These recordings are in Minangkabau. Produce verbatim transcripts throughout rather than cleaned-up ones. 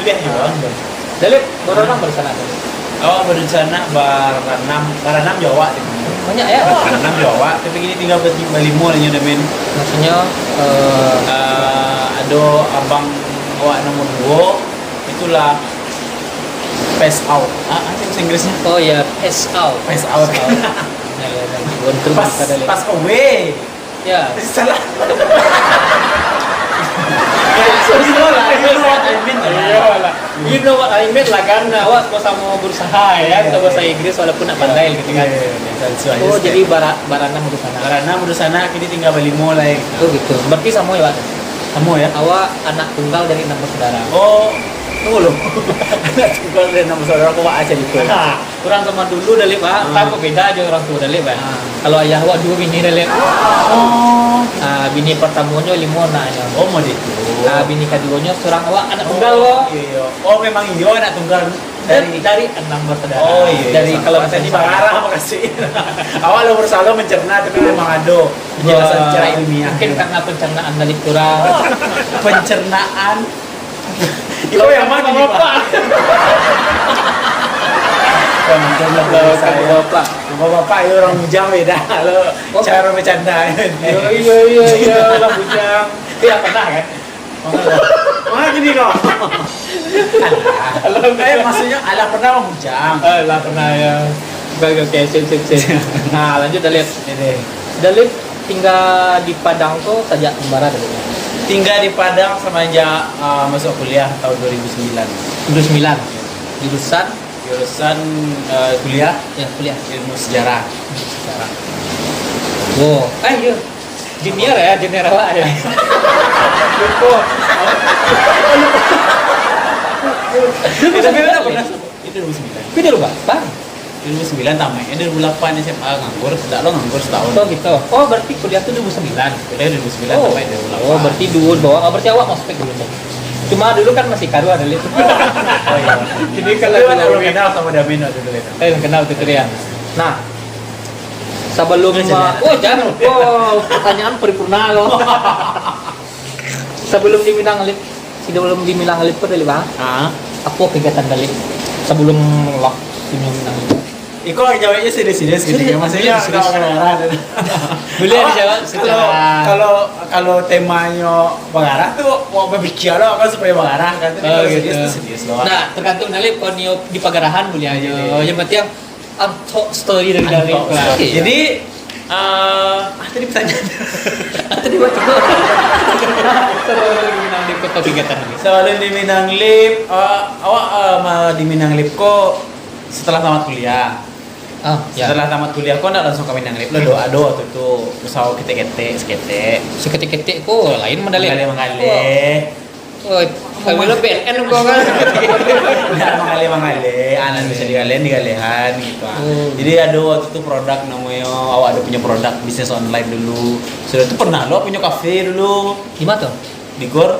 Pilihan juo. Dalip, bara urang baranam? Awak baranam, baranam, baranam jo awak tu. Banyak, yo? Baranam jo awak, tapi kini tingga ba-, balimo lah nyo, Damin. Maksuiknyo, eh, Eh, ado abang awak nomor duo, itulah phase out. Ah, apo bahasa Inggrisnyo? Oh, yo, phase out. Phase out. Phase out. Nah, yo, nah, Pas, pas away. Yo. Salah. You know lah, you know what I mean lah. Iyolah. You know what I mean lah kan. Awak samo-samo barusaha, yo kan, Iyo. Bahaso Inggris walaupun ndak pandai gitu kan. Iyo, iyo, iyo. Oh, jadi bara-, baranam baranam. Baranam baranam, kini tingga balimo lah, yo. Oh, gitu. Berarti samo yo, Pak? Samo, yo. Awak anak tunggal dari enam bersaudara. Oh, tunggu lu. Anak tunggal dari enam bersaudara, kok awak aja gitu. Urang zaman dulu, Dalip, ah, Hmm. kan beda jo urang tuo, Dalip, ah. Ah. Kalau ayah awak duo bini, Dalip. Oh. Ah, bini partamonyo limo anaknyo. Oh, mode itu. Ah, bini kaduonyo surang awak, anak tunggal lo. Iyo, iyo. Oh, memang iyo anak tunggal. Dari, dari enam bersaudara. Oh, iyo, iyo. Dari, kalau tadi misalnya bararah, makasih. Awak lo berusaha lo mencerna, tapi memang ado penjelasan secara ilmiah. Mungkin karena pencernaan Dalip kurang. Pencernaan Iko yang ma, Bapak? Bapak. Yang mungkin lah, Bapak, Bapak. Bapak, yo, urang bujang beda lo. Oh. Caro bacando. Iyo, iyo, iyo, iyo, urang bujang. Iyo, pernah kan? Pernah. Pernah gini kok. Alah. Alah, Eh, maksudnyo, alah pernah urang bujang. Alah, pernah, yo. Oke, oke, oke, sip, sip, sip. Nah, lanjut, Dalip. Ini. Dalip tingga di Padang tu sajak bara, Dalip? Tingga di Padang samanjak, uh, masuk kuliah tahun dua ribu sembilan. Dua ribu sembilan. Jurusan? Jurusan, uh, kuliah. Ya, kuliah. Ilmu sejarah. Sejarah. Oh, eh, iya. Junior ya, junior awak ya. Lupa. Eh, tapi udah pernah. Itu dua ribu sembilan. Tapi dia lupa. Bang. Dua ribu sembilan tamaiknyo dua ribu delapan S M A, nganggur, dak lo nganggur setahun. Oh gitu. Oh, berarti kuliah tu dua ribu sembilan. Kuliah dua ribu sembilan, oh, tamaik dua ribu delapan. Oh, berarti duo bawah. Oh, berarti awak mau spek dulu, Bang. Cuma dulu kan masih karuan dulu. Oh iya. Jadi kalau dulu kenal sama Damin waktu itu, ya? Eh, kenal waktu itu, ya. Nah, sebelum, oh, jangan lupa pertanyaan paripurna lo. Sebelum di Minang Lip, sebelum di Minang Lip tu, Lip, ah? Ah. Apa kegiatan Dalip sebelum lah di Minang Lip? Iko jawabnyo serius-serius gitu ya, maksudnyo serius, serius. Kalau, kalau, kalau temanyo mengarah tu, mau berpikir lo kan supaya mengarah kan. Tapi kalau serius tu serius lo. Nah, tergantung Dalip, kalau nio di pagarahan boleh aja. Iya. Yang penting Untold story dari Dalip. Untold story. Jadi, eh, ah, tadi pertanyaan. Ah, tadi waktu sebelum di Minang Lip ko kegiatan ni. Sebelum di Minang Lip, eh, awak, eh, ma-, di Minang Lip ko setelah tamat kuliah. Ah, ya. Setelah tamat kuliah ko ndak langsung ka Minang Lip lo, do, ado waktu tu usaho ketek-ketek, seketek. Seketek-ketek ko lain mah Dalip. Manggaleh-manggaleh. Oh, kalau lo P L N ko kan. Ndak, manggaleh-manggaleh, ah, nan bisa digaleh, digalehan gitu, ah. Hmm. Jadi ado waktu tu produk namonyo, awak ado punyo produk bisnis online dulu. Sudah tu pernah lo punyo kafe dulu. Di ma tu? Di Gor.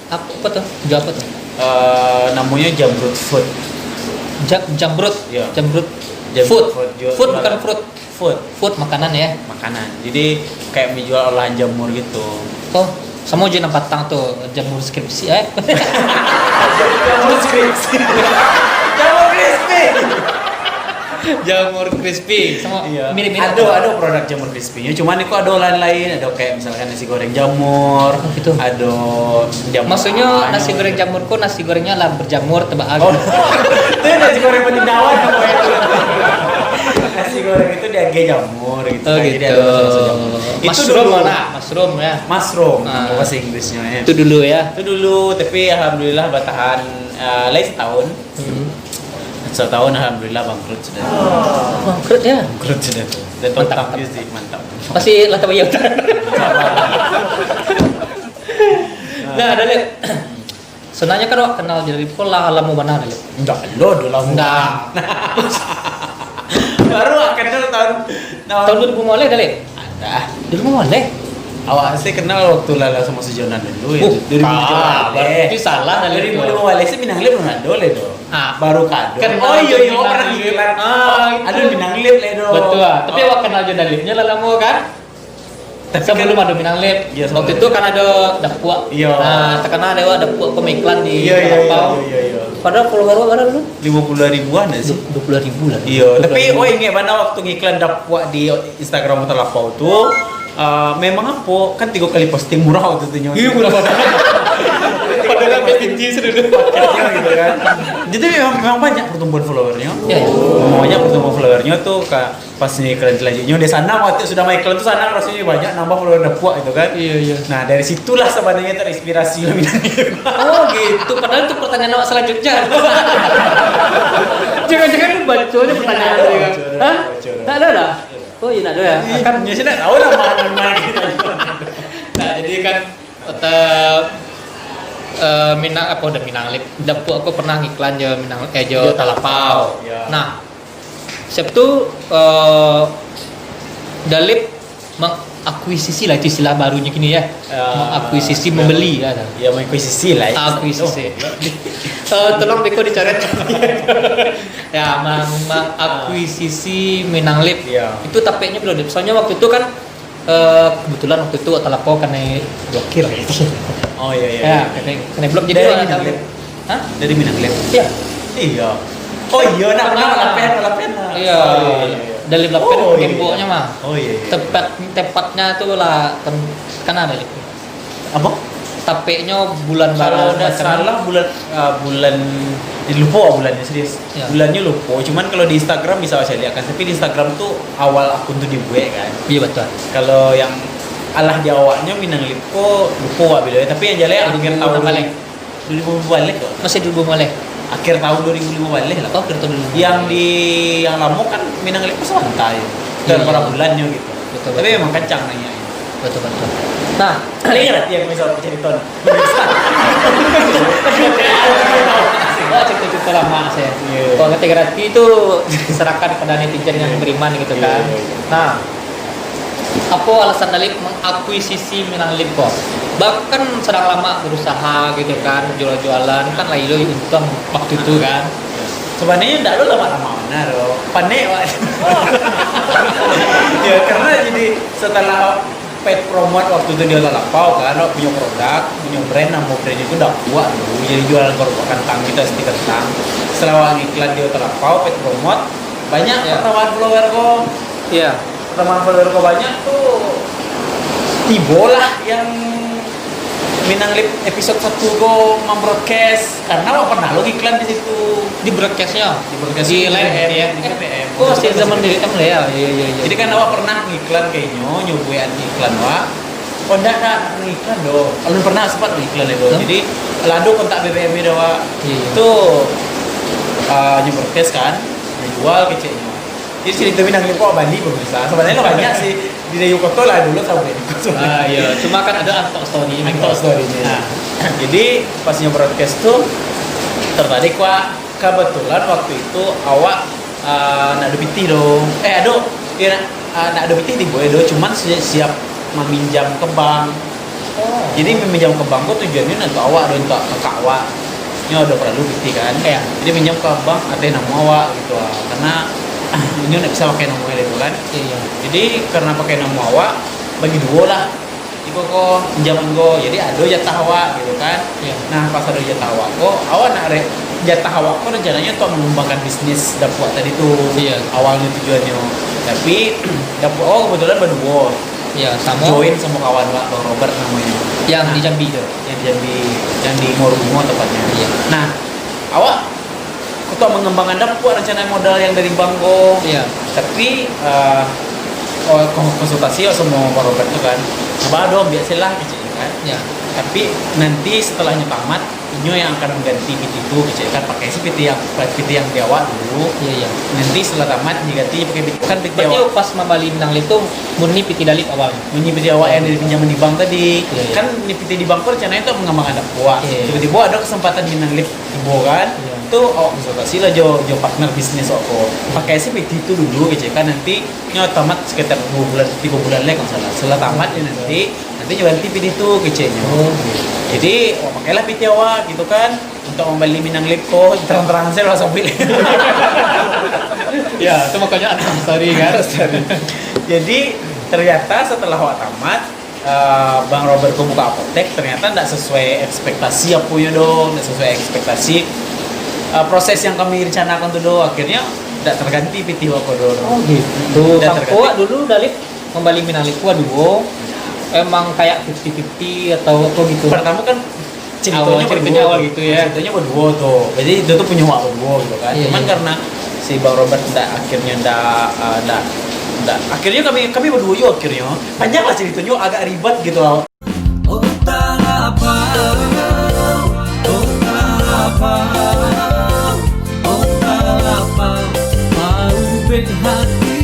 Apa, apa tu? Jual apa tu? Eh, namonyo Jamrut Food. Ja-, Jamrut? Iya. Jamrut. Jamrut Food. Food, jual, food jual. Bukan fruit. Food. Food makanan ya? Makanan. Jadi, kayak menjual olahan jamur gitu. Oh, samo jo nan patang tu, jamur skripsi, eh? Jamur skripsi. Jamur crispy. Jamur crispy, samo. Iya. Mirip-mirip. Ado, ado produk jamur crispy-nyo. Cuman iko ado lain-lain, ado kayak misalkan nasi goreng jamur, oh, gitu. Ado jamur. Maksudnyo nasi goreng jamur ko nasi gorengnyo lah berjamur, tebak. Oh. Itu nasi goreng Panindawan namanya itu. Nasi goreng itu diagiah jamur gitu. Oh, kan. Jadi gitu. Ado rasa-rasa jamur. Itu mushroom dulu. Lah, mushroom ya. Mushroom, ah, bahasa Inggrisnya ya. Itu dulu ya. Itu dulu, tapi alhamdulillah batahan, eh, lai setahun. Hmm. Setahun alhamdulillah bangkrut sudah. Bangkrut ya? Bangkrut sudah tu. Dan mantap, total mantap. Sih, mantap. Pasti lah tabayar utang. Nah, Dalip. Sebenarnya kan awak kenal Dalip ko lah lamo bana, Dalip. Ndak lo, dah lamo. Ndak. Baru awak kenal tahun, tahun dua ribu lima belas, Dalip? Ada. Dulu mah boleh. Awak sih kenal waktu lah, lah sama si Jonan dulu ya. Oh, dua ribu tujuh belas. Berarti salah dari dua ribu tujuh belas sih Minang Lip belum ada leh doh. Ah. Baru kado. Kenal. Oh, iya, iya, Minang Lip. Pernah iklan. Ah, oh, itu. Ada Minang Lip leh doh. Betul lah. Tapi awak kenal jo Dalipnyo lah lamo kan? Tapi sebelum kan ada Minang Lip, iya, waktu itu kan ada Dapuak. Iya. Nah, terkenal ada Dapuak pemiklan di Kelapau. Iya, iya, iya, iya, iya. Padahal follower awak berapa dulu? Lima puluh ribuan ya sih? Dua puluh ribu lah. Iya, tapi oh, ingat mana waktu ngiklan Dapuak di Instagram Kota Lapau tu, eh, memang apa? Kan tiga kali posting murah waktu tu nyo. Iya, murah banget. Padahal sampai tinggi sudah. Paketnya gitu kan. Jadi memang, memang banyak pertumbuhan followernya. Iya, iya. Memang banyak pertumbuhan followernya tuh, Kak. Pas ni iklan selanjutnya, dia sanang waktu sudah main iklan tu, sanang rasanya banyak nambah follower Dapuak gitu kan. Iya, iya. Nah, dari situlah sebenarnya terinspirasi lah Minang. Oh, gitu. Padahal itu pertanyaan awak selanjutnya. Jangan-jangan lu baca aja pertanyaan tadi kan? Baca, baca. Hah? Baca. Tak ada dah? Oh, iya, tak ada ya. Iya, kan? Ya, saya tak tahu lah mana, mana kita. Nah, jadi kan, kata, eh, Minang, apa udah Minang Lip. Dapuak aku pernah ngiklan jo Minang, eh, jo Talapau. Iya. Nah, siap tu, eh, Dalip mengakuisisi lah itu istilah barunya kini ya. Ya, mengakuisisi, ya, membeli ya. Ya, mengakuisisi lah. Akuisisi. Oh. Eh, tolong beko dicoret. Ya, meng-, mengakuisisi Minang Lip. Ya. Itu tapeknya belum, Dip. Soalnya waktu itu kan, eh, kebetulan waktu itu Talapau kena blokir gitu. Oh, iya, iya, ya, iya. Kena, kena blok jadi. Dari orang Minang tahu. Lip. Hah? Dari Minang Lip. Iya. Iya. Oh iya, nak pernah. Pernah. Lapen, lapen lah. Iya. Oh, iya, iya, iya. Dari lapen. Oh, iya, iya. Gemboknya mah. Oh, iya, iya. Tempat, tempatnya tuh lah, tem-, kan ada gitu. Apa? Tapeknya bulan. Kalau barat ndak macam salah, bulan, ah, bulan, eh, lupa bulannya, serius. Ya. Bulannya lupa. Cuman kalau di Instagram bisa saya lihat kan. Tapi di Instagram tuh awal akun tuh dibuat kan. Iya, betul. Kalau yang alah di awaknya Minang Lip ko lupa awak bila. Tapi yang jelas akhir tahun. Dua ribu berapa leh? Dua ribu berapa leh kok? Masih dua ribu berapa leh? Akhir tahun dua ribu lima belas lah. Oh, akhir tahun dua ribu lima belas. Yang di, yang lama kan Minang Lip ko sebentar ya. Iya, iya. Berapa bulannya gitu. Betul, betul. Tapi memang kencang naiknya. Betul, betul. Nah, ini ngerti yang misal cerita. Wah, cerita-cerita lama saya. Iya. Kalau kata gratis itu serahkan kepada netizen yang Iya. beriman gitu Iya, kan. iya, iya. Nah, apa alasan Dalip mengakuisisi Minang Lip ko? Bahkan sedang lama berusaha gitu kan, jual-jualan kan lah ilo untung waktu itu kan. Sebenarnya ndak ado lama-lama mana doh. Panek, Wak. Ya, karena jadi setelah paid promote waktu itu di Kota Lapau kan, awak punyo produk, punyo brand, namo brand itu Dapuak dulu, jadi jualan kerupuk kantang gitu, stik kentang. Setelah awak iklan di Kota Lapau, paid promote, banyak Ya. pertambahan follower ko. Iya. Pertambahan follower ko banyak tu, tibolah yang Minang Lip episode satu ko membroadcast, karena awak pernah lo iklan di situ. Di broadcastnya? Di broadcast Di itu, live, B B M, ya? di Eh, B B M. oh, sejak zaman B B M lah ya? Iya, iya, iya. Jadi kan awak pernah ngiklan kayaknyo, nyobuikan iklan awak. Oh, ndak, ndak, ndak ngiklan doh. Alun pernah sempat ngiklan itu. Hah? Jadi, lah ado kontak B B M itu, Wak. Iya, iya. Tu, ah, nyo broadcast kan, nyo jual keceknyo. Jadi, cerita Minang Lip ko bali pemirsa. Sebenarnya lah banyak sih. Di Dayu Koto lah dulu sampai di Koto. Ah, iya. Cuma kan ada Antok Story ni. Antok Story ni. Nah, jadi, pas nyo broadcast tu, tertarik, Wak. Kebetulan waktu itu awak, ah, ndak ado pitih doh. Eh, ado. Iya, ndak, ah, ndak ado pitih tibo doh, cuman si-, siap maminjam ke bank. Oh. Jadi, maminjam ke bank ko tujuannyo untuak awak doh, untuak kakak awak. Nyo ado paralu pitih kan. Iya. Jadi, minjam ke bank ateh namo awak gitu ah. Karena, ah, inyo ndak bisa pakai namo lain tu kan. Iya, iya. Jadi, karena pakai namo awak, bagi duo lah. Iko ko, pinjaman ko, jadi ado jatah awak gitu kan. Iya. Nah, pas ado jatah awak ko, awak nak re-, jatah awak ko rencananyo untuak mangambangkan bisnis Dapuak tadi tu. Iya. Awalnyo tujuannyo. Tapi, Dapuak awak kebetulan baduo. Iya, samo. Join samo kawan awak, Bang Robert namonyo. Yang Nah, di Jambi tu. Yang di Jambi, yang di Muaro Bungo tempatnyo. Iya. Nah, awak untuak mangambangkan Dapuak rencana modal yang dari bank ko. Iya. Tapi, eh, oh, kon-, konsultasi awak samo Bang Robert tu kan. Abah ado, ambiak se lah, keceknyo kan. Iya. Tapi nanti setelahnyo tamat, inyo yang akan mangganti pitih tu, keceknyo kan. Pakai se pitih yang, pitih yang di awak dulu. Iya, iya. Nanti setelah tamat, diganti pakai pitih, kan pitih Berarti awak. pas mambali Minang Lip tu murni pitih Dalip awal? Murni pitih awak yang dari pinjaman di bank tadi. Iya, iya. Kan ni pitih di bank ko rencananyo untuak mangambangkan Dapuak. Iya, iya. Tibo-tibo ado kesempatan Minang Lip tibo kan, Iya. tu awak konsultasi lah jo, jo partner bisnis awak ko. Pakai se pitih tu dulu, keceknyo kan, nanti nyo tamat sekitar duo bulan, tigo bulan lai kalau salah. Setelah tamat nyo nanti, nanti nyo ganti pitih tu, keceknyo. Oh, gitu. Jadi, awak pakailah pitih awak gitu kan, untuak mambali Minang Lip ko, terang-terangan se lah sabuik. Ya, tu makonyo Antok Story kan. Jadi, ternyata setelah awak tamat, eh, Bang Robert ko buka apotek, ternyata ndak sesuai ekspektasi aponyo doh, ndak sesuai ekspektasi. Eh, proses yang kami rencanakan tu doh, akhirnyo ndak terganti pitih awak ko doh. Oh, gitu. Ndak Bang, terganti. Awak dulu Dalip mambali Minang Lip ko duo, emang kayak fifty fifty atau apa gitu? Pertama kan Awal ceritonyo ceritonyo baduo awal tu. gitu, ya. Ceritonyo baduo tu. Jadi, itu tu punyo awak baduo gitu kan. Iya, Cuman iya. karena si Bang Robert ndak, akhirnyo ndak, eh, ndak, ndak. Akhirnyo kami, kami baduo juo akhirnyo. Panjang lah ceritonyo, agak ribet gitu lah. Oh, tak apa. Oh, tak apa. Oh, tak apa. Mau berhati